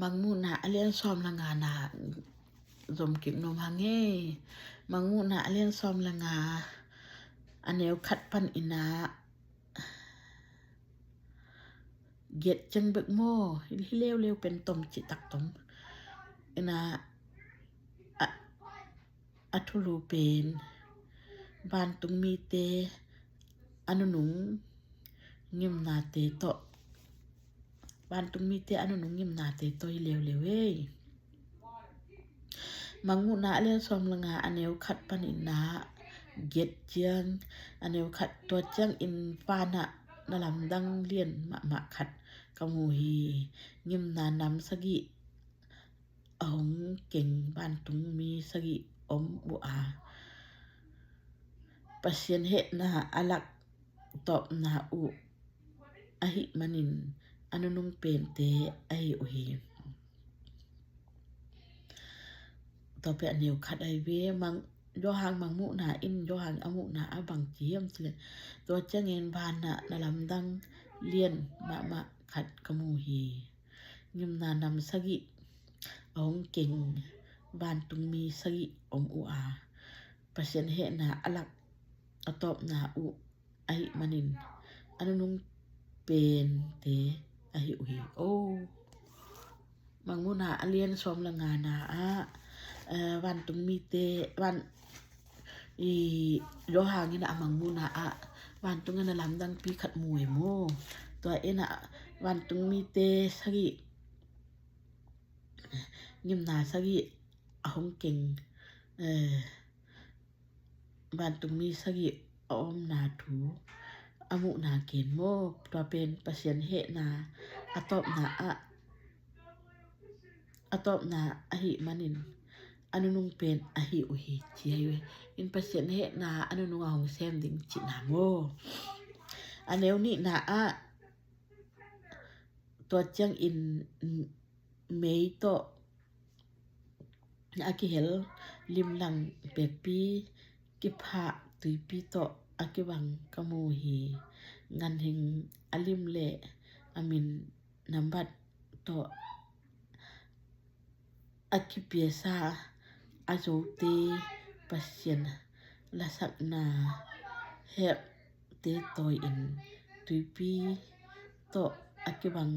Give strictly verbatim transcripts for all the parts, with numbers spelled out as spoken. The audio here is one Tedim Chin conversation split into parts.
Mangmuhna a lian sawm le ngana zom kik nuam hang ei. Mangmuhna a lian sawm le nga a neu khat panin ah giat ciang bek maw, hi leuleu pen tom cih tak tom. Ina a, a thulu pen vantung mite a nunung ngimnate tawh, vantung mite a nunung ngimnate tawh hi leuleu ei. Mangmuhna a lian sawm le nga a neu khat panin ah giat ciang, a neu khat, tua ciangin vanah na lamdang lian mahmah khat ka mu hi. Ngimna nam sagih a hong keng vantungmi sagih om uh a, Pasian hehna a lak tawpna uh ahih manin a nunung pente ahi uh hi. Tua pen a neu khat ahi ve. Mang, Johan Mangmuhna in Johan a muhna ah bang ci hiam cih leh, tua ciangin vanah na lamdang lian mahmah khat ka mu hi. Ngimna nam sagih a hong keng vantungmi sagih om uh a, Pasian hehna a lak a tawpna uh ahih manin a nunung pente ahi uh hi. Oh. Mangmuhna a lian sawm le ngana ah, eh, vantung mite, van, i, Johan in a mangmuhna ah vantung a na lamdangpi khat mu ei maw. Tua in ah vantung mite sagih, ngimna sagih a hong keng, eh, vantungmi sagih a omna thu a muhna ken maw. Tua pen Pasian hehna a tawpna ah, a tawpna ahih manin a nunung pen ahi uh hi ci ahi ve. In Pasian hehna a nunung a hong sem ding cihna maw. A neu nihna ah tua ciangin mei tawh a kihel limlang pekpi kiphah tuipi tawh a kibang ka mu hi. Ganhing a lim le a min nambat tawh a kipiasa a zote Pasian lasakna helte tawi-in tuipi tawh a kibang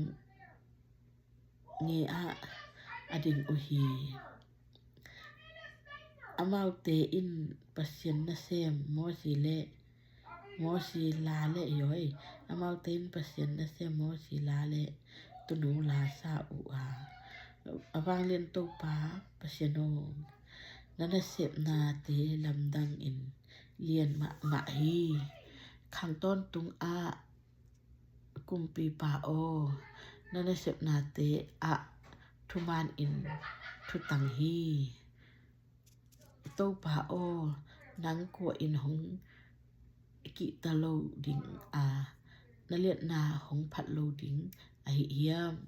ngei ah a ding uh hi. Amaute in Pasian nasem Mosi le, Mosi la le, yoi. Amaute in Pasian nasem Mosi la le tunu la sa uh a, a vanglian Topa Pasian aw, na nasepnate lamdang in lian mahmah hi. Khang tawntung ah Kumpipa aw, na nasepnate ah thuman in thutang hi. Topa aw, nang kua in hong kihta lo ding a, na liatna hong phat lo ding ahi hiam?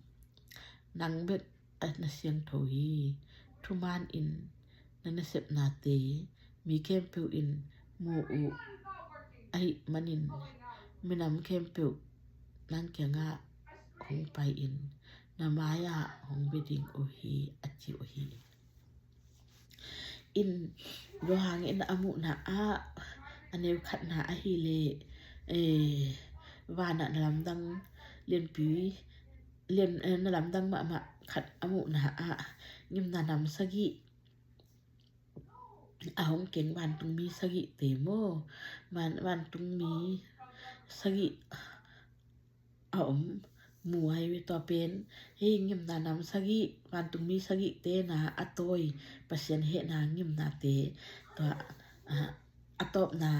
Nang bek a na siangtho hi. Thuman in na nasepnate mi khempeuh in mu uh ahih manin minam khempeuh nang kiangah hong pai-in na mai-ah hong bia ding uh hi, a ci uh hi. In Johan in a muhna ah a neu khatna ahih leh, eh, vanah na lamdang lianpi, lian, eh, na lamdang mahmah khat a muhna ah ngimna nam sagih a hong keng vantungmi sagihte maw, van, vantungmi sagih a om mu ahi ve. Tua pen hih ngimna nam sagih, vantungmi sagihte na a tawi Pasian hehna ngimnate, tua, a, a tawpna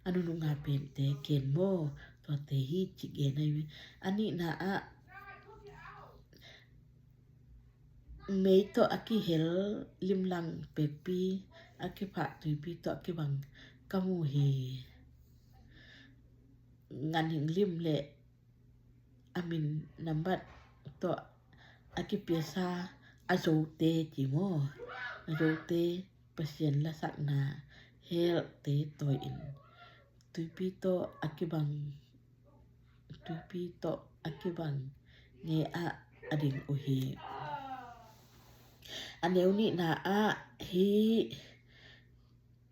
a nununga pente ken maw, tuate hi ci gen ahi ve. A nihna ah mei tawh a kihel limlang pekpi a kiphah tuipi tawh a kibang ka mu hi. Ganhing lim le a min nambat tawh a kipiasa a zote ci maw, a zote Pasian lasakna helte tawi-in tuipi tawh a kibang, tuipi tawh a kibang ngei ah a ding uh hi. A neu nihna ah hih,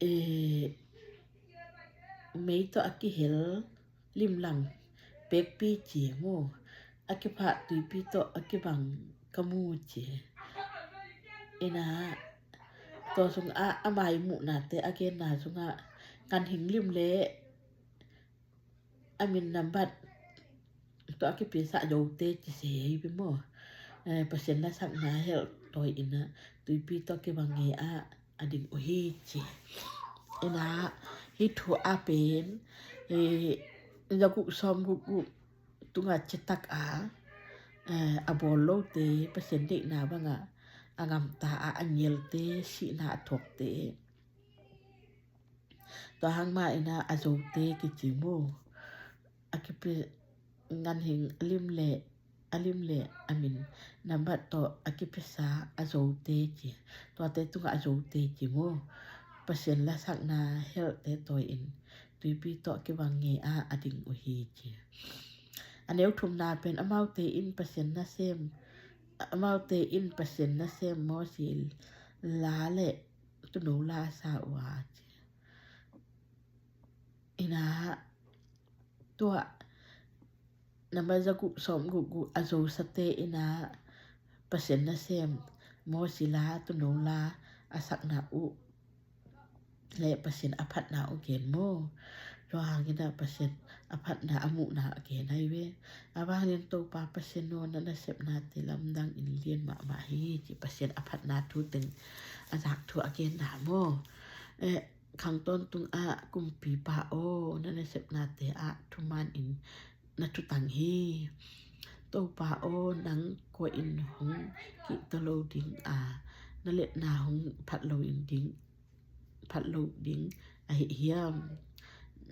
eh, mei tawh a kihel limlang pekpi ci maw, a kiphah tuipi tawh a kibang ka mu ci. Ina, tua sungah a mai muhnate a genna sungah nganhing lim le a min nambat tawh a kipisah zote ci se hi pi maw. Eh, Pasian lasakna helh tawi ina tuipi tawh kibang nge ah a ding uh hi ci. Ina, hih thu a pen, eh, zaguk sawm guk guk tunga citak a, eh, a bawl lote, Pasian deihna banga a ngamta a, a ngelte, sihna a thuakte, tua hang mah ina a zote kici maw. A kipi nganhing a lim le, a lim le a min nambat tawh a kipisa a zote ci. Tuate tungah a zote ci maw. Pasian lasakna helhte tawi in tuipi tawh kibang nge ah a ding uh hi ci. A neu thumna pen amaute in Pasian nasem, amaute in Pasian nasem Mosi la le tuuno la sa uh a ci. Ina, tua nambat zaguk sawm guk guk a zosate ina Pasian nasem Mosi la tuuno la a sakna uh le Pasian a phatna uh gen maw. Tua hang ina Pasian a phatna a muhna a gen ahi ve. A bangin Topa Pasian aw, na nasepnate lamdang in lian mahmah hi ci, Pasian a phatna thu teng a zak thu a genna maw. Eh, khang tawntung ah kumpipa aw, na nasepnate ah thuman in na thutang hi. Topa aw, nang kua in hong kihta lo ding a, na letna hong phat lo in ding, phat lo ding ahi hiam?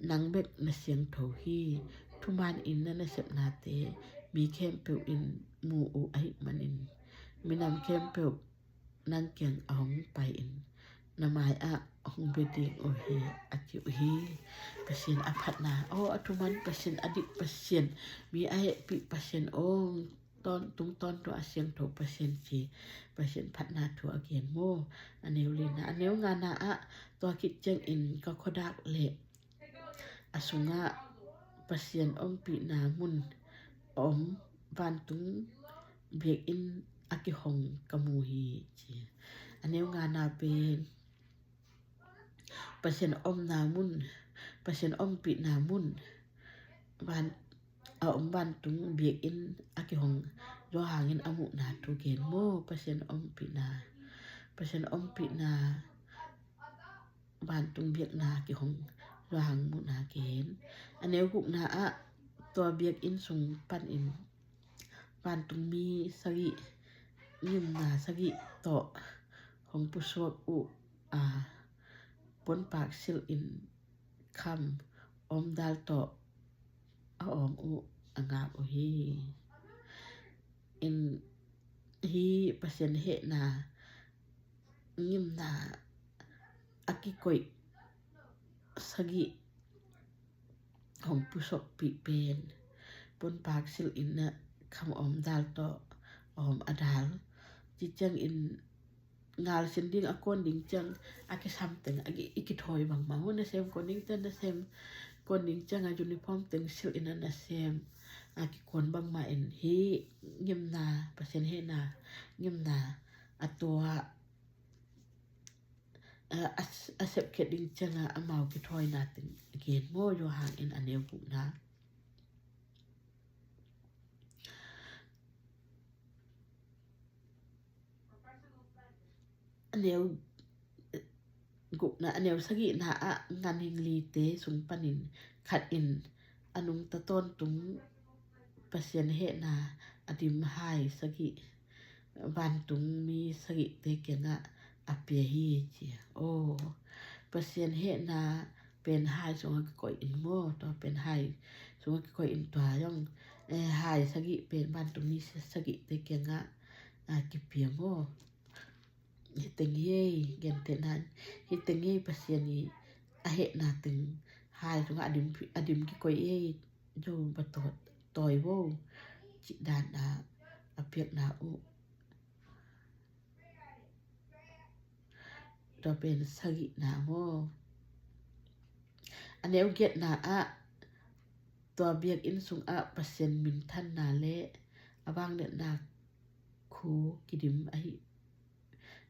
Nang bek na siangtho hi. Thuman in na nasepnate mi khempeuh in mu uh ahih manin, minam khempeuh nang kiang a hong pai in na mai ah hong bia ding uh hi, a ci uh hi. Pasian a phatna aw, a thuman Pasian, a dik Pasian, mi a hehpih Pasian aw, tawntung tawntung a siangtho Pasian ci, Pasian phatna thu a gen maw. A neu lina, a neu ngana ah tua khit ciangin ka khuadak le a sungah Pasian ompihna mun a om vantung biakinn a kihong ka mu hi ci. A neu ngana pen Pasian omna mun, Pasian ompihna mun van a om vantung biakinn a kihong, tua hangin a muhna thu gen maw. Pasian ompihna, Pasian ompihna vantung biakna kihong, tua hang muhna gen. A neu gukna ah tua biakinn sung panin vantung mi sagih, ngimna sagih tawh hong pusuak uh a, ponpak silh in kham awmdal tawh a awm uh a ngak uh hi. In hi Pasian hehna ngimna a kikoih sagih hong pusuakpih pen ponpak silh in a kham awmdal tawh a awm a dal. Ci ciangin ngal sin ding a kuan ding ciang a kisam teng a ki, i kithawi bangmah uh, nasem kuan ding ciang, nasem kuan ding ciang a uniform teng silh in a nasem a kikuan bangmah in hi ngimna, Pasian hehna ngimna a tua a, a, a sepkhiat ding ciang a amau kithawina teng gen maw. Tua hangin a neu gukna, a neu gukna, a neu sagihna ah nganhing lite sung panin khat in a nungta tawntung Pasian hehna a dim hai sagih vantung mi sagihte kiangah a pia hi ci. Aw, Pasian hehna pen hai sungah kikoih in maw, tua pen hai sungah kikoih in tua zong, eh, hai sagih pen vantung mi sagihte kiangah a kipia maw. Hi teng hi ei, gentehna in hi teng hi ei, Pasian i a hehna teng hai sungah a dim, a dim kikoih ei, zo ba tawt tawi vo cih dan a, a piakna uh. Tua pen sagihna maw? A neu giatna ah tua biakinn sungah Pasian minthanna le a vangliatna khu kidim ahi,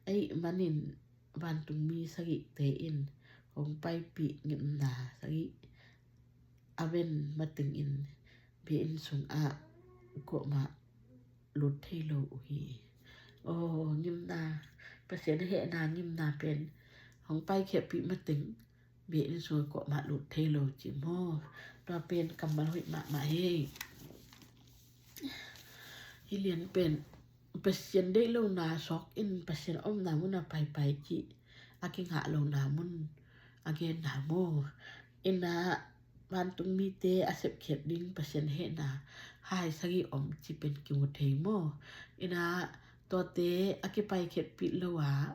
ahi manin vantungmi sagihte in hong paipih ngimna sagih a ven matengin biakinn sungah kuamah lut thei lo uh hi. Aw, ngimna, Pasian hehna ngimna pen hong paikhiatpih mateng biakinn sungah kuamah lut thei lo ci maw? Tua pen kammal hoih mahmah hi. Hih lian pen Pasian deih lohna sawk in Pasian omna mun a paipai cih a kingah lohna mun a genna maw? Ina vantungmite a sepkhiat ding Pasian hehna hai sagih om ci pen kimu thei maw? Ina tuate a kipaikhiatpih lo a,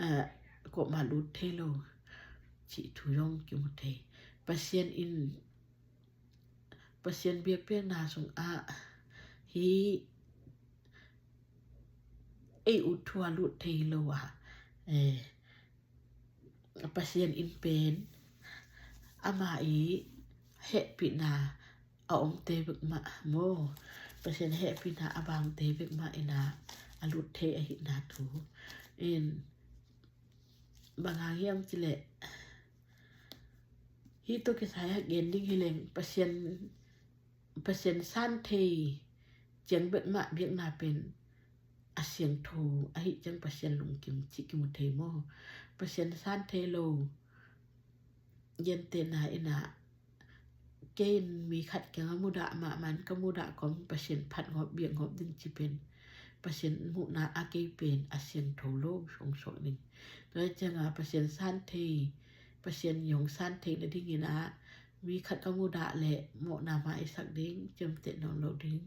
eh, kuamah lut thei lo cih thu zong kimu thei. Pasian in, Pasian biakpiakna sungah hih ei ut thu a lut thei lo a, eh, Pasian in pen ama i hehpihna a omte bek mah maw? Pasian hehpihna a bangte bek mah ina a lut thei ahihna thu in bang hang hiam cileh, hih tawh kisai a gen ding hileng Pasian, Pasian san thei ciang bek mah biakna pen a siangtho ahih ciang Pasian lungkim cih kimu thei maw? Pasian san thei lo gentehna ina kei in mi khat kiangah mudah mahmah in ka mudah kawm Pasian phat ngawp biak ngawp ding ci pen Pasian muhna a kei pen a siangtho lo song sawk ding. Tua hi cianga Pasian san thei, Pasian i hong san thei nadingin ah mi khat ka mudah leh mawhna maisak ding, ciamteh nawn lo ding,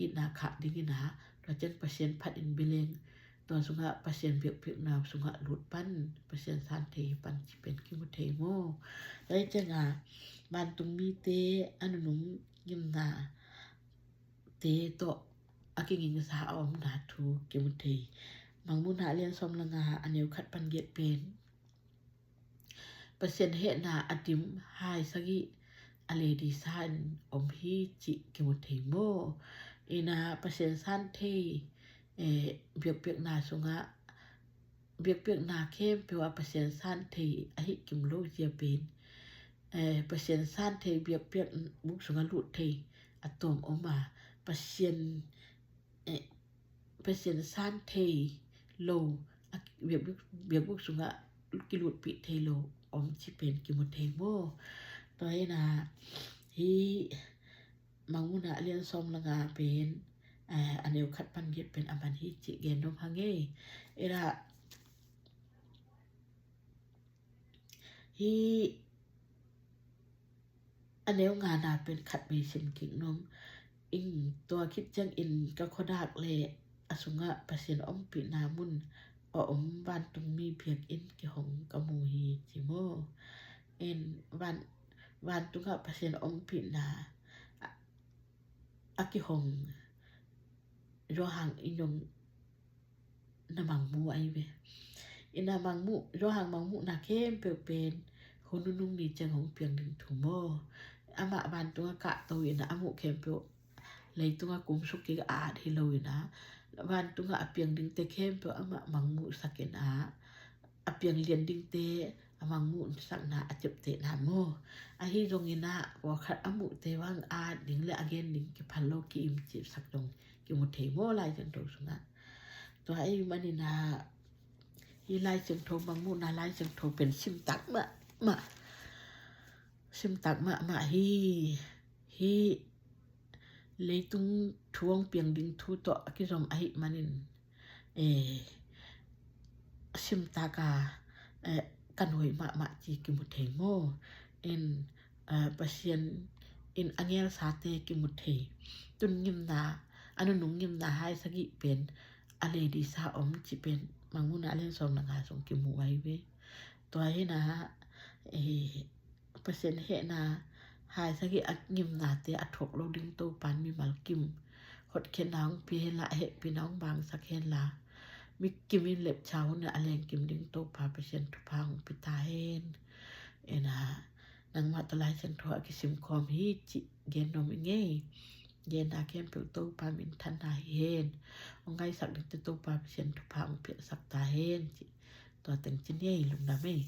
itna khah dingin ah tua ciang Pasian phat in bileng tua sungah Pasian biakpiakna sungah lut pan, Pasian san thei hi pan ci pen kimu thei maw? Tua hi cianga vantungmite a nunung ngimnate tawh a kigingsa a omna thu kimu thei. Mangmuhna a lian sawm le nga a neu khat pan giat pen Pasian hehna a dim hai sagih a leidisa in om hi cih kimu thei maw? Ina Pasian san thei, eh, biakpiakna sungah biakpiakna khempeuh ah Pasian san thei ahi kim lo zia pen, eh, Pasian san thei biakpiak buk sungah lut thei a tawm om a, Pasian, eh, Pasian san thei lo a biakbuk, biakbuk sungah kilutpih thei lo om ci pen kimu thei maw? Tua hi na hi Mangmuhna a lian sawm le nga pen, eh, a neu khat pan giat pen a man hi cih gen nuam hang ei. Ina hi a neu ngana pen khat vei sim kik nuam ing. Tua khit ciangin ka khuadak le a sungah Pasian ompihna mun a om vantungmi biakinn kihong ka mu hi ci maw? In van, vantungah Pasian ompihna a, a kihong Johan in zong na mangmuh ahi ve. Ina mangmuh, Johan mangmuhna khempeuh pen hun nunung ni ciang hong piang ding thu maw? Amah vantungah kahto ina a muh khempeuh leitungah kumsuk kik a at hi lo ina vantungah a piang dingte khempeuh amah mangmuhsak ina a piang lian dingte a mangmuhsakna a ciaptehna maw? Ahi zongin ah pawlkhat a muhte bang a at ding le a gen ding kiphal lo ki-im cihsak zong kimu thei maw Lai Siangtho sungah? Tua ahi manin ah hi Lai Siangtho, Mangmuhna Lai Siangtho pen simtak mahmah, simtak mahmah hi. Hi leitung thu hong piang ding thu tawh a kizom ahi manin, eh, simtak a, eh, kan hoih mahmah ci kimu thei maw? In, eh, Pasian in a ngelsate kimu thei. Tun ngimna, a nunung ngimna hai sagih pen a leidisa om ci pen Mangmuhna a lian sawm le nga sung kimu ahi ve. Tua hi na, eh, Pasian hehna hai sagih a ngimnate a thuak lo ding Topan mimal kim hotkhiatna hong pia henla, a hehpihna hong bangsak henla, Mi kim in lepcha hun a leng kim ding Topa Pasian thupha hong pia ta hen. Ena, nangmah tawh Lai Siangtho a kisim khawm hi cih gen nuam ing ei. Gen a khempeuh Topa minthanna hi hen. Hong ngaihsak dingte Topa Pasian thupha hong piaksak ta hen cih. Tua teng ci ni ei, lungdam ei.